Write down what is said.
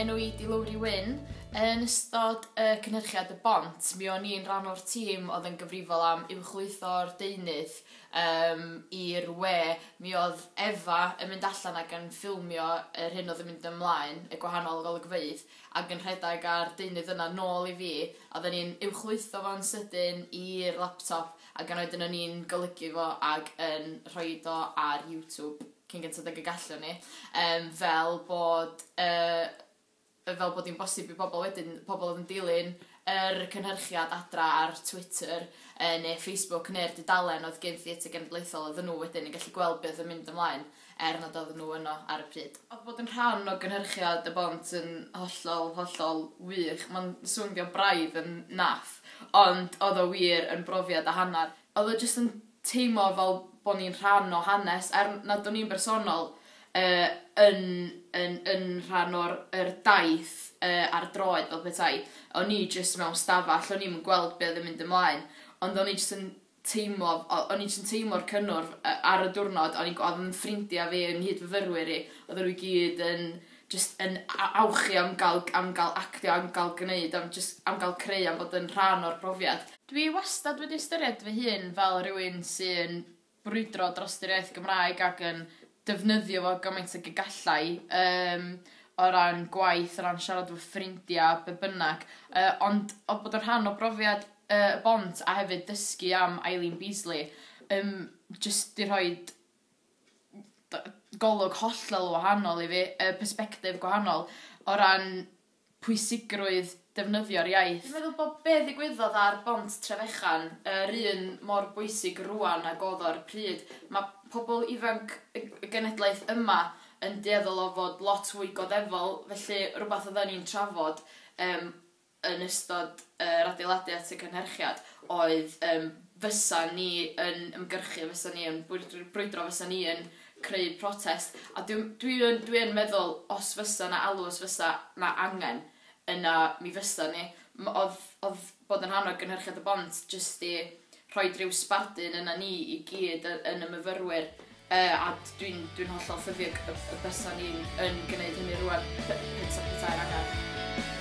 Enw i 'di Lowri Wyn. Yn ystod y cynhyrchiad Y Bont, mi o'n i'n rhan o'r tîm oedd yn gyfrifol am uwchlwytho'r deunydd um, i'r we. Mi oedd Efa yn mynd allan ac yn ffilmio yr hyn oedd yn mynd ymlaen, y gwahanol golygfeydd, ac yn rhedeg ar deunydd yna nôl i fi. A oedden ni'n uwchlwytho fo'n sydyn i'r laptop ac yn wedyn o'n i'n golygu fo ac yn rhoi o ar YouTube cyn gynted ag y gallwn ni, fel bod fel bod hi'n bosib i bobl wedyn, pobl oedd yn dilyn yr cynhyrchiad adra ar Twitter neu Facebook neu'r dudalen oedd gen Theatr Genedlaethol, oedden nhw wedyn yn gallu gweld beth oedd yn mynd ymlaen er nad oedden nhw yno ar y pryd. Oedd bod yn rhan o gynhyrchiad Y Bont yn hollol, hollol wych. Mae'n swndio braidd yn naff, ond oedd o wir yn brofiad a hanner. Oedd o jyst yn teimlo fel bod ni'n rhan o hanes, er nad o'n i'n bersonol yn, yn, yn rhan o'r yr daith ar droed fel petai. O'n i jyst mewn stafell, o'n i'm yn gweld be oedd yn mynd ymlaen, ond o'n i jyst yn teimlo, o'n i jyst yn teimlo'r cynnwrf ar y diwrnod, o'n i'n oedd yn ffrindiau fi, yn nghyd-fyfyrwyr i, oedden nhw i gyd yn just yn awchu am gael actio, am gael gwneud, am, just, am gael creu, am fod yn rhan o'r profiad. Dwi wastad wedi ystyried fy hun fel rhywun sy'n brwydro dros yr iaith Gymraeg ac yn defnyddio fo gymaint ag y gallai o ran gwaith, o ran siarad efo ffrindiau, be bynnag. Ond o bod yn rhan o brofiad Bont a hefyd dysgu am Eileen Beasley, just di rhoi golwg hollol wahanol i fi, perspective gwahanol o ran pwysigrwydd defnyddio'r iaith. Dwi'n meddwl bod be ddigwyddodd ar Bont Trefechan yr un mor bwysig rwan ag oedd o'r pryd. Mae pobl ifanc y genedlaeth yma yn dueddol o fod lot fwy goddefol, felly rhywbeth oedden ni'n trafod yn ystod yr adeiladu at y cynhyrchiad oedd fysa ni yn ymgyrchu, fysa ni yn brwydro, fysa ni yn creu protest. A dwi meddwl os fysa na alw, os fysa na angen, yna mi fysa ni. Oedd bod yn rhan o gynhyrchiad Y Bont jyst i rhoi rhyw sbardun yna ni i gyd yn y myfyrwyr. A dwi'n hollol ffyddiog y bysa ni'n yn gwneud hynny rwan petai'r angen.